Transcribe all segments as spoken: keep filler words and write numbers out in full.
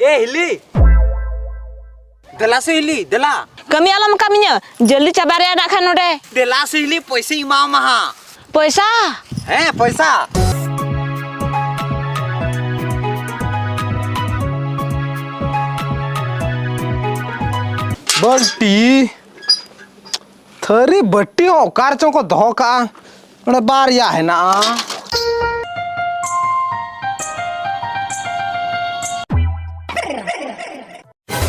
ᱮ ᱦᱤᱞᱤ, ᱫᱮᱞᱟ ᱥᱮ ᱦᱤᱞᱤ, ᱫᱮᱞᱟ᱾ ᱠᱟᱹᱢᱤ ᱟᱞᱚᱢ ᱠᱟᱹᱢᱤᱧᱟ, ᱡᱚᱞᱫᱤ ᱪᱟᱵᱟ ᱨᱮᱭᱟᱜ ᱱᱟᱜ ᱠᱷᱟᱱ ᱱᱚᱰᱮ᱾ ᱫᱮᱞᱟ ᱥᱮ ᱦᱤᱞᱤ, ᱯᱚᱭᱥᱟᱧ ᱮᱢᱟᱣᱟᱢᱟ ᱦᱟᱸᱜ᱾ ᱯᱚᱭᱥᱟ? ᱦᱮᱸ, ᱯᱚᱭᱥᱟ᱾ ᱵᱟᱹᱞᱴᱤ, ᱛᱷᱟᱹᱨᱤ ᱵᱟᱹᱴᱤ ᱦᱚᱸ ᱚᱠᱟ ᱨᱮᱪᱚᱝ ᱠᱚ ᱫᱚᱦᱚ ᱠᱟᱜᱼᱟ᱾ ᱚᱸᱰᱮ ᱵᱟᱨᱭᱟ ᱦᱮᱱᱟᱜᱼᱟ᱾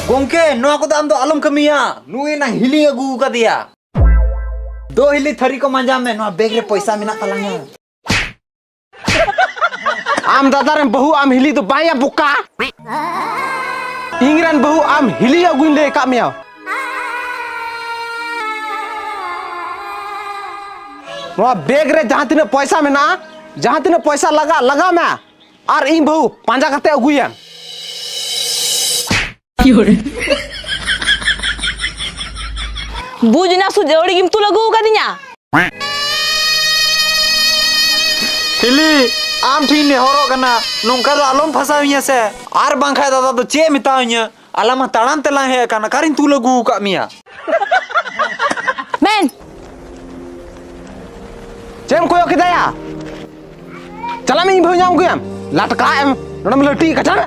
ᱜᱚᱝᱠᱮ, ᱱᱚᱣᱟ ᱠᱚᱫᱚ ᱟᱢ ᱫᱚ ᱟᱞᱚᱢ ᱠᱟᱹᱢᱤᱭᱟ᱾ ᱱᱩᱭ ᱱᱟ ᱦᱤᱞᱤᱧ ᱟᱹᱜᱩ ᱟᱠᱟᱫᱮᱭᱟ᱾ ᱫᱚ ᱦᱤᱞᱤ, ᱛᱷᱟᱹᱨᱤ ᱠᱚ ᱢᱟᱸᱡᱟᱣ ᱢᱮ, ᱱᱚᱣᱟ ᱵᱮᱜᱽ ᱨᱮ ᱯᱚᱭᱥᱟ ᱢᱮᱱᱟᱜ ᱛᱟᱞᱟᱝᱟ᱾ ᱟᱢ ᱫᱟᱫᱟ ᱨᱮᱱ ᱵᱟᱹᱦᱩ ᱟᱢ ᱦᱤᱞᱤ ᱫᱚ ᱵᱟᱝ ᱭᱟ ᱵᱚᱠᱟ᱾ ᱤᱧ ᱨᱮᱱ ᱵᱟᱹᱦᱩ ᱟᱢ ᱦᱤᱞᱤ ᱟᱹᱜᱩᱧ ᱞᱟᱹᱭ ᱟᱠᱟᱫ ᱢᱮᱭᱟ᱾ ᱱᱚᱣᱟ ᱵᱮᱜᱽ ᱨᱮ ᱡᱟᱦᱟᱸ ᱛᱤᱱᱟᱹᱜ ᱯᱚᱭᱥᱟ ᱢᱮᱱᱟᱜᱼᱟ, ᱡᱟᱦᱟᱸ ᱛᱤᱱᱟᱹᱜ ᱯᱚᱭᱥᱟ ᱞᱟᱜᱟᱜ, ᱞᱟᱜᱟᱣ ᱢᱮ᱾ ᱟᱨ ᱤᱧ ᱵᱟᱹᱦᱩ ᱯᱟᱸᱡᱟ ᱠᱟᱛᱮ ᱟᱹᱜᱩᱭᱮᱢ᱾ ᱵᱩᱡᱽ ᱮᱱᱟ ᱥᱩᱡ ᱟᱹᱣᱲᱤ ᱜᱮᱢ ᱛᱩᱞ ᱟᱹᱜᱩ ᱟᱠᱟᱫᱤᱧᱟ᱾ ᱦᱤᱞᱤ, ᱟᱢ ᱴᱷᱮᱱ ᱱᱮᱦᱚᱨᱚᱜ ᱠᱟᱱᱟ, ᱱᱚᱝᱠᱟ ᱫᱚ ᱟᱞᱚᱢ ᱯᱷᱟᱥᱟᱣᱤᱧᱟ ᱥᱮ, ᱟᱨ ᱵᱟᱝᱠᱷᱟᱱ ᱫᱟᱫᱟ ᱫᱚ ᱪᱮᱫ ᱮ ᱢᱮᱛᱟᱣᱤᱧᱟ? ᱟᱞᱟᱝ ᱢᱟ ᱛᱟᱲᱟᱢ ᱛᱮᱞᱟᱝ ᱦᱮᱡ ᱟᱠᱟᱱᱟ, ᱚᱠᱟᱨᱤᱧ ᱛᱩᱞ ᱟᱹᱜᱩ ᱟᱠᱟᱫ ᱢᱮᱭᱟ? ᱢᱮᱱ᱾ ᱪᱮᱫ ᱮᱢ ᱠᱚᱭᱚᱜ ᱠᱮᱫᱟᱭᱟ? ᱪᱟᱞᱟᱜ ᱢᱮ, ᱤᱧ ᱵᱟᱹᱦᱩ ᱧᱟᱢ ᱟᱹᱜᱩᱭᱟᱢ᱾ ᱞᱟᱴᱠᱟ ᱮᱢ, ᱱᱚᱰᱮᱢ ᱞᱟᱹᱴᱤ ᱠᱟᱪᱟ ᱢᱮ᱾